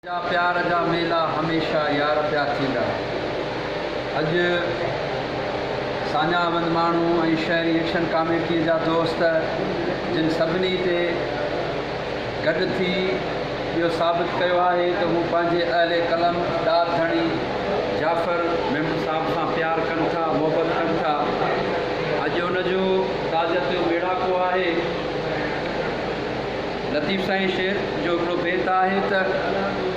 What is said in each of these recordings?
جا پيار جا ميلا هميشه يار پيا ٿيندا. اڄ ساڃاهه وند ماڻهو ۽ شهري ايڪشن ڪاميٽيء جا دوست جن سڀني تي گڏ ٿي اهو ثابت ڪيو آهي ته هو پنهنجي اهل قلم ڏات ڌڻي جعفر ميمڻ صاحب سان پيار ڪن ٿا، محبت ڪن ٿا. اڄ ان جو تعزيت جو ميڙاڪو آهي. لطيف سائين شعر جو هڪڙو بيت آهي ته،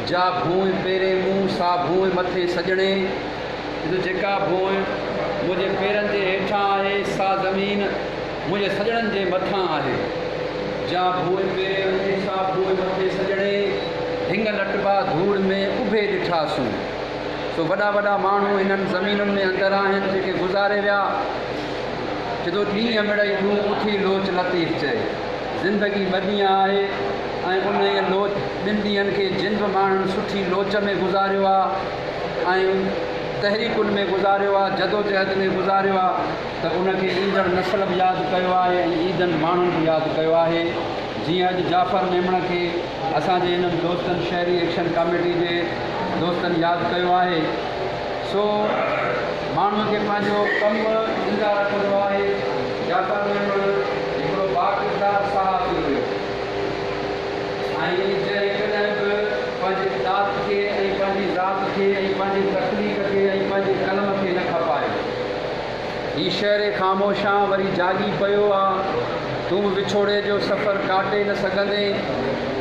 جا ڀونء پيرين مون، سا ڀونء مٿي سڄڻي. ڏس جيڪا ڀونء منهنجي پيرن جي هيٺان آهي، سا زمين منهنجي سڄڻن جي مٿان آهي. جا ڀونء پيرين مون، سا ڀونء مٿي سڄڻي. هڱ لٽبا ڌوڙ ۾، اڀي ڏٺاسون. سو وڏا وڏا ماڻهو هنن زمينن ۾ اندر آهن، جيڪي گذاري ويا. چئي ٿو ڏينهن مڙئي ڏون، اٿي لوچ لطيف چئي. زندگي ٻه ڏينهن آهي ۽ انهيء لوچ ٻن ڏينهن کي جن به ماڻهن سٺي لوچ ۾ گذاريو آ ۽ تحريڪن ۾ گذاريو آ، جدوجهد ۾ گذاريو آ ته ان کي ايندڙ نسل به ياد ڪيو آهي ۽ ايندڙ ماڻهن به ياد ڪيو آهي. جيئن اڄ جعفر ميمڻ کي اسان جي هنن دوستن شهري ايڪشن ڪاميٽي جي دوستن ياد ڪيو آهي. سو ماڻهوء کي پنهنجو ڪم زنده رکندو آهي. جعفر ميمڻ هڪڙو باڪردار صحافي هيو ۽ جنهن ڪڏهن به پنهنجي ڏات کي ۽ پنهنجي ذات کي ۽ پنهنجي تخليق کي ۽ پنهنجي قلم کي نه کپايو. هي شهر خاموشان وري جاڳي پيو آ. تون به وڇوڙي جو سفر ڪاٽي نه سگهندين.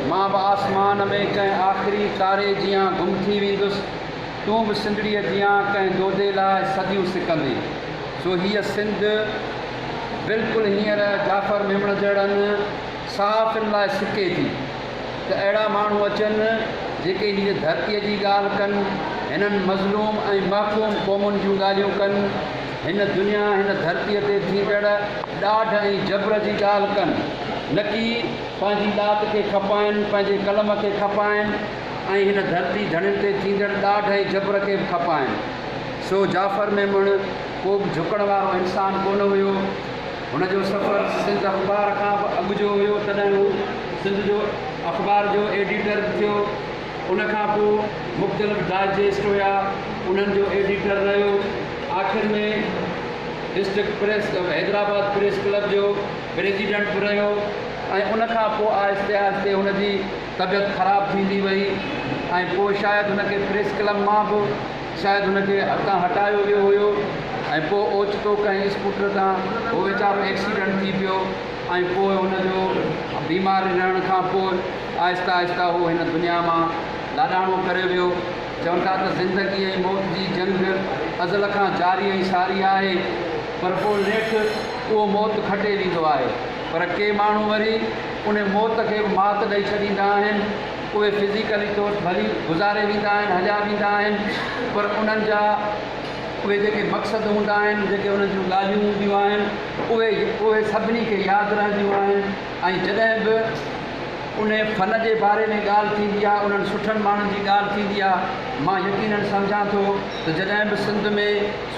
مان به آسمان ۾ ڪنهن آخري تاري جيان گم ٿي ويندس. تون به سنڌڙيء جيان ڪنهن دودي لاء صديون سڪندين. سو هيء سنڌ بلڪل هينئر جعفر ميمڻ جهڙن صحافين لاء سڪي ٿي ته اهڙا ماڻهو اچن جيڪي هيء ڌرتيء جي ڳالهه ڪن، هنن مظلوم ۽ محڪوم قومن جون ڳالهيون ڪن، هن دنيا هن ڌرتيء تي ٿيندڙ ڏاڍ ۽ جبر جي ڳالهه ڪن، نه ڪي پنهنجي ڏات کي کپائن، پنهنجي قلم کي کپائن. ۽ هن ڌرتي ڌڻين تي ٿيندڙ ڏاڍ ۽ جبر کي به کپائن. سو جعفر ميمڻ ڪو به جهڪڻ وارو انسان ڪونه هيو. هن جو سفر سنڌ اخبار کان به اڳ جو هيو تڏهن هو سنڌ جو اخبار جو ايڊيٽر به ٿيو. ان کان پوء مختلف ڊائجيسٽ هيا انهن جو ايڊيٽر رهيو. آخر ۾ district press Hyderabad press club جو پريزيڊنٽ به رهيو ۽ ان کان پوء آهستي آهستي هن جي طبيعت خراب ٿيندي وئي ۽ پوء شايد هن کي پريس ڪلب مان به شايد هن کي هتان هٽايو ويو هيو ۽ پوء اوچتو ڪنهن اسڪوٽر تان هو ويچارو ايڪسيڊنٽ ٿي پيو ۽ پوء هن جو بيمار رهڻ کان پوء آهستي آهستي هو هن دنيا مان لاڏاڻو ڪري ويو. چون ٿا ته زندگي ۽ موت جي جنگ ازل کان جاري ۽ ساري آهي پر پوء نيٺ اهو موت کٽي ويندو آهي پر ڪي ماڻهو وري ان موت کي به مات ڏئي ڇڏيندا آهن. اهي فزيڪلي طور ڀلي گذاري ويندا آهن، هليا ويندا آهن پر انهن جا اهي جيڪي مقصد هوندا آهن، جيڪي انهن جون ڳالهيون هونديون آهن، اهي اهي سڀني کي ياد رهنديون آهن ۽ جڏهن به انهي فن جي باري ۾ ڳالهه ٿيندي آهي، انهن سٺن ماڻهن جي ڳالهه ٿيندي آهي، مان يقينن سمجهان ٿو ته جڏهن به سنڌ ۾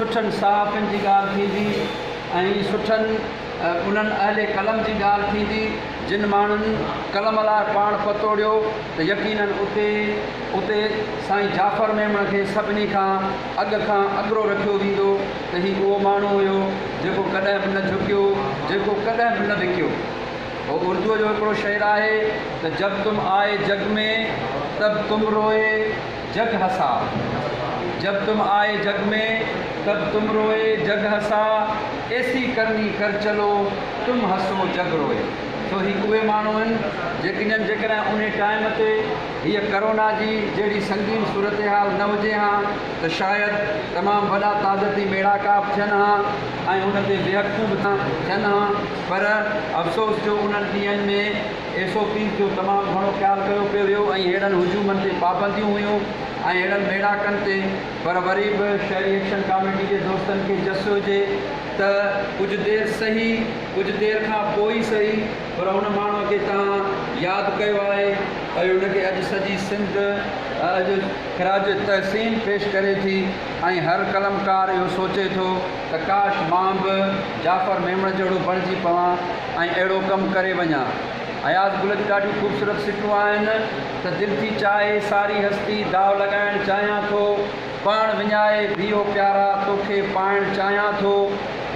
سٺن صحافين جي ڳالهه ٿيندي ۽ سٺن انهن اهل قلم جي ڳالهه ٿيندي، جن ماڻهن قلم لاء پاڻ پتوڙيو ته يقينن اتي اتي سائين جعفر ميمڻ کي سڀني کان اڳ کان اڳرو رکيو ويندو ته هي اهو ماڻهو هيو جيڪو ڪڏهن به نه جهڪيو، جيڪو ڪڏهن به نه وڪيو. هو اردوء جو هڪڙو شعر آهي ته جب تم آئي جگ ۾ تب تم روئي جگ هسا، جب تم آئي جگ ۾ تب تم روئي جگ هسا، ايسي ڪرني ڪر چلو تم هسو جگ روئي. سو هي اهي ماڻهو آهن جيڪي جن جيڪڏهن انهي ٽائيم تي هيء ڪرونا جي جهڙي سنگين صورتحال نه هجي هان ته شايد تمام وڏا تعزيتي ميڙاڪا به ٿين هان ۽ ان تي ويهڪون به ٿين هان پر افسوس جو انهن ڏينهن ۾ ايس او پيز جو تمام گهڻو خيال ڪيو پيو ويو ۽ اهڙن هجومن تي پابنديون هيون ۽ اهڙن ميڙاڪن تي پر وري به شهري ايڪشن ڪاميٽي جي دوستن کي جس هجي ته ڪجهه دير سهي ڪجهه دير کان پوء ئي سهي پر ان ماڻهوء کي توهان ياد ڪيو آهي ۽ ان کي اڄ سڄي سنڌ اڄ خراج تحسين پيش ڪري ٿي ۽ هر قلمڪار اهو سوچي ٿو ته ڪاش مان به جعفر ميمڻ جهڙو بڻجي پوان ۽ اهڙو ڪم ڪري وڃان. اياز گل جون ڏاڍيون خوبصورت سٽون آهن ته دل ٿي چاهي ساري هستي داء لڳائڻ چاهيان ٿو، پاڻ وڃائي ڀي او پيارا توکي پائڻ چاهيان ٿو،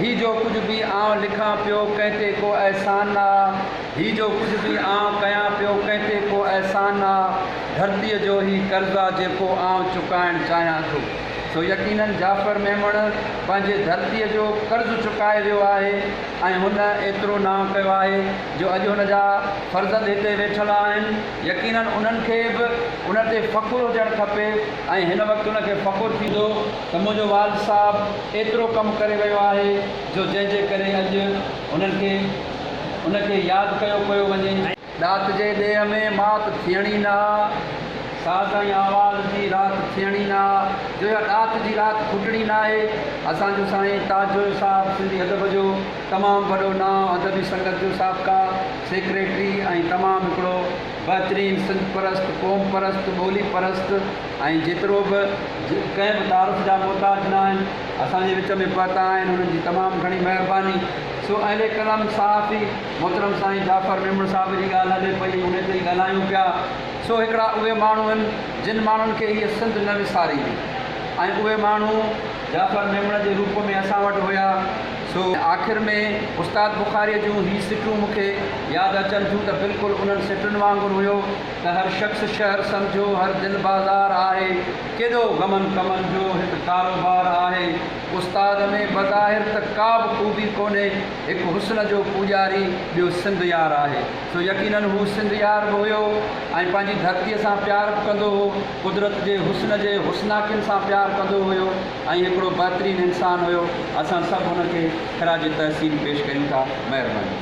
هي جو ڪجهه به آنء لکان پيو ڪنهن تي ڪو احسان نه آ، هي جو ڪجهه به آنء ڪيان پيو ڪنهن تي ڪو احسان نه آ، ڌرتيء جو هي قرض آ جيڪو آنء چڪائڻ چاهيان ٿو. سو يقينن جعفر ميمڻ پنهنجي ڌرتيء جو قرض چڪائي ويو آهي ۽ هن ايترو نانء ڪيو آهي جو اڄ هن جا فرزند هتي ويٺل آهن يقينن انهن کي به ان تي فخر هجڻ کپي ۽ هن وقت ان کي فخر ٿيندو ته منهنجو والد صاحب ايترو ڪم ڪري ويو آهي جو جنهن جي ڪري اڄ انهن کي ان کي ياد ڪيو پيو وڃي. ڏات جي ڏيهه ۾ مات ٿيڻي نه آ، ساز ۽ آواز جي رات ٿيڻي نه آ، جو اها ڏات جي رات کٽڻي ناهي. اسان جو سائين تاج جويو صاحب سنڌي ادب جو تمام وڏو نانء، ادبي سنگت جو سابقه سيڪريٽري ۽ تمام هڪڙو بهترين سنڌ پرست، قوم پرست، ٻولي پرست ۽ جيترو به ڪنهن به تعارف جا محتاج ناهن، اسان جي وچ ۾ پهتا آهن، انهن جي تمام گهڻي مهرباني. سو اهل قلم صحافي محترم سائين جعفر ميمڻ صاحب جي ڳالهه هلي پئي انهي تي ئي ڳالهايون پيا. سو هڪڙا اهي ماڻهو آهن جن ماڻهن کي هيء سنڌ نه وساريندي ۽ اهي ماڻهو جعفر ميمڻ جي روپ ۾ اسان وٽ هيا. سو آخر ۾ استاد بخاريء جون هي سٽون مون کي ياد اچن ٿيون ته بلڪل انهن سٽن وانگر هيو ته هر شخص شهر سمجهو هر دل بازار آهي ڪيڏو غمن ڪمن جو هت ڪاروبار آهي استاد ۾ بظاهر ته ڪا به خوبي ڪونهي هڪ حسن جو پوڄاري ٻيو سنڌ يار آهي. سو يقينن هو سنڌ يار به هيو ۽ پنهنجي ڌرتيء سان پيار به ڪندو هو، قدرت جي حسن جي حسناڪين سان پيار ڪندو هيو ۽ هڪڙو بهترين انسان هيو. اسان سڀ هن کي خراج تحسين پيش ڪريون ٿا. مهرباني.